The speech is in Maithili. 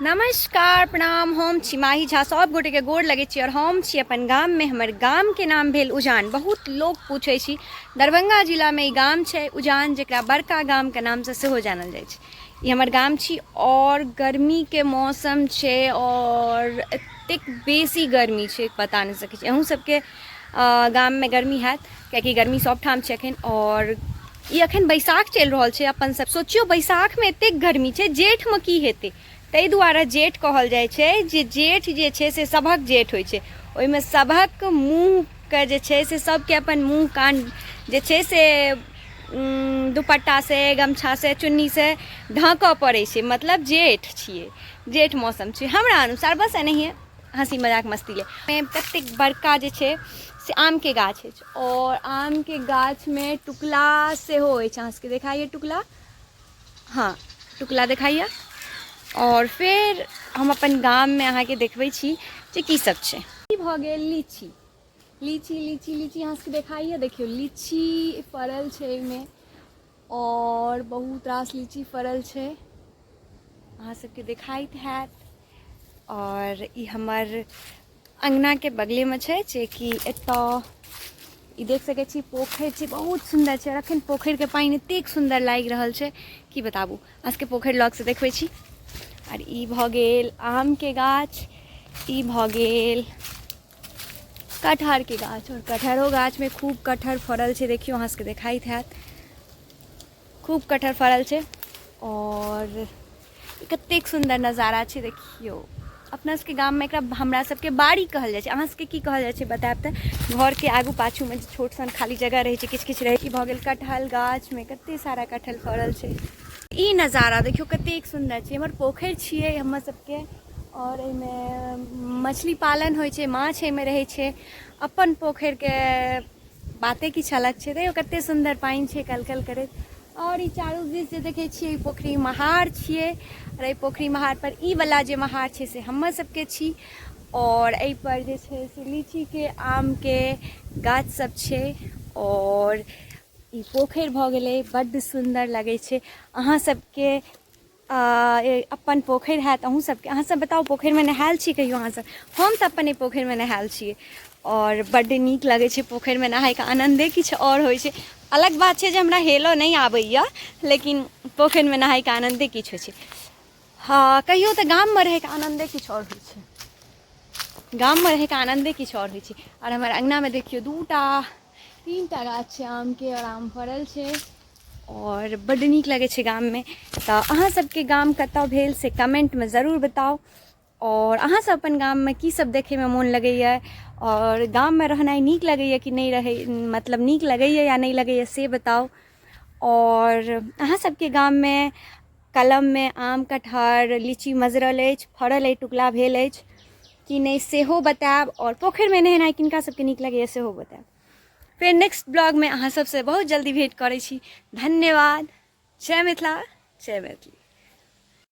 नमस्कार प्रणाम, हम छी माही झा, सब गोटेके गोर लगै छी। और हम छी अपन गाममे। हमर गामके नाम भेल उजान। बहुत लोक पूछै छी, दरभंगा जिलामे ई गाम छै उजान, जकरा बड़का गामके नामसँ सेहो जानल जाइ छै। ई हमर गाम छी और गर्मीके मौसम छै और एतेक बेसी गर्मी छै, बता नहि सकै छी। अहूँ सबके गाममे गर्मी हैत, कियाकि गर्मी सबठाम छै एखन। और ई अखन बैसाख चलि रहल छै अपन सब। सोचियौ, बैसाखमे एतेक गर्मी छै, जेठमे की हेतै? ताहि दुआरे जेठ कहल जाइ छै जे जेठ जे छै से सभक जेठ होइ छै। ओहिमे सभक मुँहके जे छै से सबके अपन मुँह कान जे छै से दुपट्टासँ, गमछासँ, चुन्नीसँ ढाँकऽ पड़ै छै। मतलब जेठ छियै, जेठ मौसम छै हमरा अनुसार। बस एनाहिए हँसी मजाक मस्ती ले। कतेक बड़का जे छै से आमके गाछ अछि आओर आमके गाछमे टुकला सेहो अछि। अहाँ सबके देखाइए टुकला? हँ, टुकला देखाइए। आओर फेर हम अपन गाममे अहाँके देखबै छी जे की सब छै। ई भऽ गेल लीची, लीची, लीची, लीची। अहाँ सबके देखाइए? देखियौ, लीची फड़ल छै एहिमे आओर बहुत रास लीची फड़ल छै, अहाँ सबके देखाइत हैत। आओर ई हमर अङ्गनाके बगलेमे छै, जे कि एतऽ ई देख सकै छी पोखरि छै, बहुत सुन्दर छै। आओर अखन पोखरिके पानि एतेक सुन्दर लागि रहल छै, की बताबू अहाँ सबके। पोखरि लगसँ देखबै छी। आर ई भऽ गेल आमके गाछ, ई भऽ गेल कटहरके गाछ। आओर कटहरो गाछमे खूब कटहर फड़ल छै। देखियौ, अहाँ सबके देखाइत हैत, खूब कटहर फड़ल छै। आओर कतेक सुन्दर नजारा छै, देखियौ। अपना सबके गाममे एकरा हमरा सबके बाड़ी कहल जाइ छै। अहाँ सबके की कहल जाइ छै, बतायब। तऽ घरके आगू पाछूमे जे छोट सन खाली जगह रहै छै, किछु किछु रहै छै। भऽ गेल कटहल गाछमे कते सारा कटहल फड़ल छै। ई नजारा देखियौ, कतेक सुन्दर छै। हमर पोखरि छियै हमर सबके आओर एहिमे मछली पालन होइ छै, माछ एहिमे रहै छै। अपन पोखरिके बाते किछु अलग छै। देखियौ, कते सुन्दर पानि छै कलकल करैत। आओर ई चारू दिस जे देखै छियै, ई पोखरि महार छियै। आओर एहि पोखरि महार पर ई वाला जे महार छै से हमर सबके छी। आओर एहि पर जे छै से लीचीके, आमके गाछ सब छै। आओर ई पोखरि भऽ गेलै, बड्ड सुन्दर लगै छै। अहाँ सबके अपन पोखरि हैत अहूँ सबके? अहाँ सब बताउ, पोखरिमे नहायल छी कहियो अहाँ सब? हम तऽ अपन एहि पोखरिमे नहायल छियै आओर बड्ड नीक लगै छै। पोखरिमे नहायके आनन्दे किछु आओर होइ छै। अलग बात छै जे हमरा हेलऽ नहि आबैए, लेकिन पोखरिमे नहायके आनन्दे किछु होइ छै। हँ, कहियो तऽ गाममे रहैके आनन्दे किछु आओर होइ छै। गाममे रहैके आनन्दे किछु आओर होइ छै। आओर हमर अङ्गनामे देखियौ, दूटा तीनटा गाछ छै आमके आओर आम फड़ल छै आओर बड्ड नीक लगै छै गाममे। तऽ अहाँ सबके गाम कतऽ भेल से कमेन्टमे जरूर बताउ। आओर अहाँ सब अपन गाममे की सब देखैमे मोन लगैए आओर गाममे रहनाइ नीक लगैए कि नहि रहै, मतलब नीक लगैए या नहि लगैए से बताउ। आओर अहाँ सबके गाममे कलममे आम, कटहर, लीची मजरल अछि, फड़ल अछि, टुकला भेल अछि कि नहि, सेहो बतायब। आओर पोखरिमे नहेनाइ किनका सबके नीक लगैए, सेहो बतायब। फेर नेक्स्ट ब्लॉगमे अहाँ सबसँ बहुत जल्दी भेँट करै छी। धन्यवाद। जय मिथिला, जय मैथिली।